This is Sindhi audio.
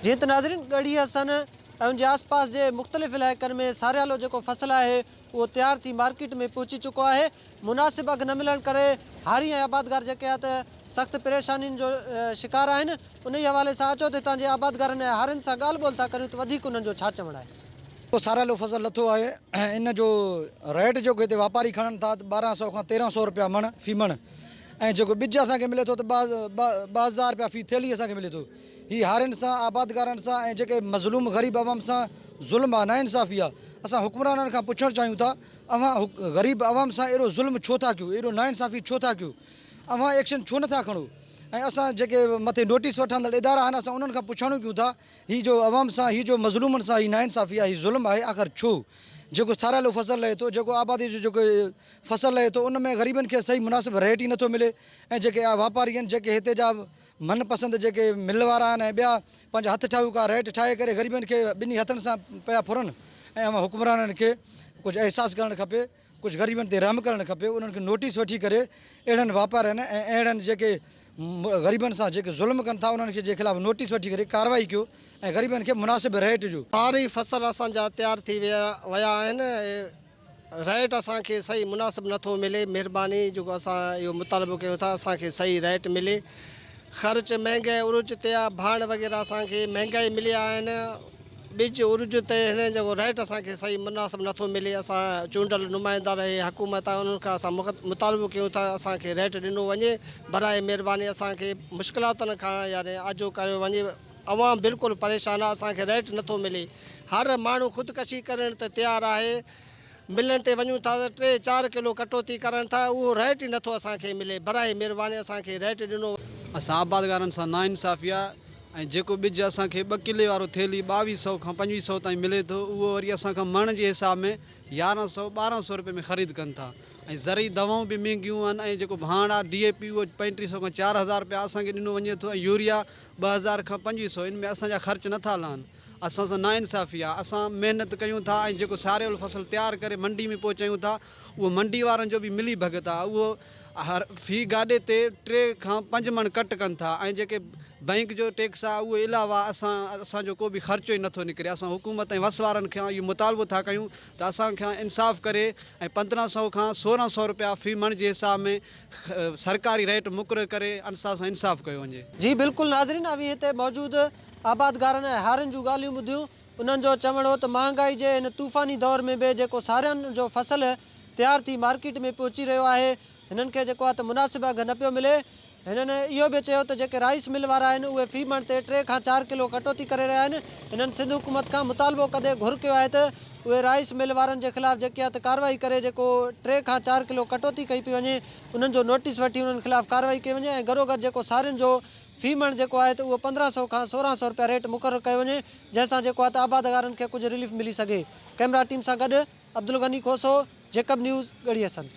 جيئن ته ناظرين ڳڙهي حسن ۽ ان جي آس پاس جي مختلف علائقن ۾ ساريالو جيڪو فصل آهي اهو تيار ٿي مارڪيٽ ۾ پهچي چڪو آهي مناسب اگهه نه ملڻ ڪري هاري ۽ آبادگار جيڪي آهي ته سخت پريشانين جو شڪار آهن انهي حوالي سان اچو ته هتان جي آبادگارن ۽ هارين سان ڳالهه ٻولهه ٿا ڪريون ته وڌيڪ انهن جو ڇا چوڻ آهي. ساريالو فصل لٿو آهي ۽ ان جو ريٽ جيڪو هتي واپاري کڻن ٿا ته 12 سئو کان 13 سئو روپيا مڻ في مڻ ۽ جيڪو ٻج اسان کي ملي ٿو ته 2000 روپيا في ٿيلهي اسان کي ملي ٿو. هي هارين سان، آبادگارن سان ۽ جيڪي مظلوم غريب عوام سان ظلم آ، ناانصافي آ. اسان حڪمرانن کان پڇڻ چاهيون ٿا اوهان غريب عوام سان ايڏو ظلم ڇو ٿا ڪيو، ايڏو ناانصافي ڇو ٿا ڪيو، اوهان ايڪشن ڇو نٿا کڻو ۽ اسان جيڪي مٿي نوٽيس وٺندڙ ادارا آهن اسان انهن کان پڇاڻو ڪيون ٿا هي جو عوام سان هي جو مظلومن سان هي ناانصافي آ، هي ظلم آهي آخر ڇو؟ جيڪو ساريالو فصل لهي ٿو، جيڪو آبادي جو جيڪو فصل لهي ٿو ان ۾ غريبن کي صحيح مناسب ريٽ ئي نٿو ملي ۽ جيڪي واپاري آهن جيڪي هتي جا من پسند جيڪي مل وارا آهن ۽ ٻيا پنهنجا هٿ ٺاهوڪا ريٽ ٺاهي ڪري غريبن کي ٻنهي هٿن سان پيا ڦرن ۽ اوهان حڪمرانن کي ڪجهه احساس ڪرڻ کپي ڪجهه غريبن تي رحم ڪرڻ کپي انهن کي نوٽيس وٺي ڪري اهڙن واپارين ۽ اهڙن جيڪي غريبن سان جيڪي ظلم ڪن ٿا انهن کي جي خلاف نوٽيس وٺي ڪري ڪارروائي ڪيو ۽ غريبن کي مناسب ريٽ ڏيو. ساري فصل اسان جا تيار ٿي ويا آهن. ريٽ اسان کي صحيح مناسب نٿو ملي مھرباني جيڪو اسان اھو مطالبو ڪيون ٿا اسان کي صحيح ريٽ ملي خرچ مھنگائي عروج تي آ ڀاڻ وغيره اسان کي مھنگائي مليا آھن ٻج عروج تي ھن جيڪو ريٽ اسان کي صحيح مناسب نٿو ملي اسان چونڊل نمائندا رھي حڪومت آ انھن کان اسان مطالبو ڪيون ٿا اسان کي ريٽ ڏنو وڃي برائي مھرباني اسان کي مشڪلاتن کان يعني آجو ڪريو وڃي عوام بلڪل پريشان آ اسان کي ريٽ نٿو ملي هر ماڻهو خودڪشي ڪرڻ تي تيار آهي ملن تي وڃون ٿا ته ٽي چار ڪلو ڪٽوتي ڪرن ٿا اهو ريٽ ئي نٿو اسان کي ملي براهي مھرباني اسان کي ريٽ ڏنو اسان آبادگارن سان ناانصافي آ ۽ جيڪو ٻج اسان کي ٻه ڪلي وارو ٿيلهي ٻاويهه سئو کان پنجويهه سئو تائين ملي ٿو اهو وري اسان کان مڻ جي حساب ۾ يارهن سئو ٻارهن سئو روپئي ۾ خريد ڪن ٿا ۽ زرعي دوائون به مهنگيون آهن ۽ جيڪو ڀاڻ آ ڊي اي پي اهو پنجٽيهه سئو کان 4000 روپيا اسان کي ڏنو وڃي ٿو ۽ يوريا 2000 کان 25 سئو ان ۾ اسان جا خرچ نٿا لهن اسان سان ناانصافي آ اسان محنت ڪيون ٿا ۽ جيڪو ساريل فصل تيار ڪري منڊي ۾ پهچايون ٿا اهو منڊي وارن جو به ملي ڀڳت آ اهو هر في گاڏي تي ٽي کان پنج مڻ ڪٽ ڪن ٿا ۽ جيڪي بئنڪ جو ٽيڪس آ اهو علاوه اسان اسان جو ڪو به خرچو ئي نٿو نڪري اسان حڪومت ۽ وس وارن کان اهو مطالبو ٿا ڪيون ته اسان کان انصاف ڪري ۽ 15 سئو کان 16 سئو روپيا في مڻ جي حساب ۾ سرڪاري ريٽ مقرر ڪري انسان سان انصاف ڪيو وڃي. جي بلڪل ناظرين اوهين هتي موجود آبادگارن ۽ هارين جون ڳالهيون ٻڌيون انهن جو چوڻ هو ته مهانگائي جي هن طوفاني دور ۾ به جيڪو سارين جو فصل تيار ٿي مارڪيٽ ۾ پهچي رهيو آهي هنن کي جيڪو آهي ته مناسب اگهه نه پيو ملي هنن اهو به چيو ته جيڪي رائيس مل وارا آهن اهي في مڻ تي ٽي کان چار ڪلو ڪٽوتي ڪري رهيا آهن هنن سنڌ حڪومت کان مطالبو ڪندي گهر ڪيو آهي ته اهي رائيس مل وارن جي خلاف جيڪي آهي ته ڪارروائي ڪري جيڪو ٽي کان چار ڪلو ڪٽوتي ڪئي پئي وڃي انهن جو نوٽيس وٺي انهن خلاف ڪارروائي ڪئي وڃي ۽ گڏوگڏ جيڪو سارين جو في مڻ جيڪو آهي ته اهو 15 سئو کان 16 سئو رپيا ريٽ مقرر ڪيو وڃي جنهن سان جيڪو آهي ته آبادگارن کي ڪجهه رليف ملي سگهي ڪئميرا ٽيم سان گڏ عبدالغني کوسو، جيڪب نيوز، ڳڙهي حسن.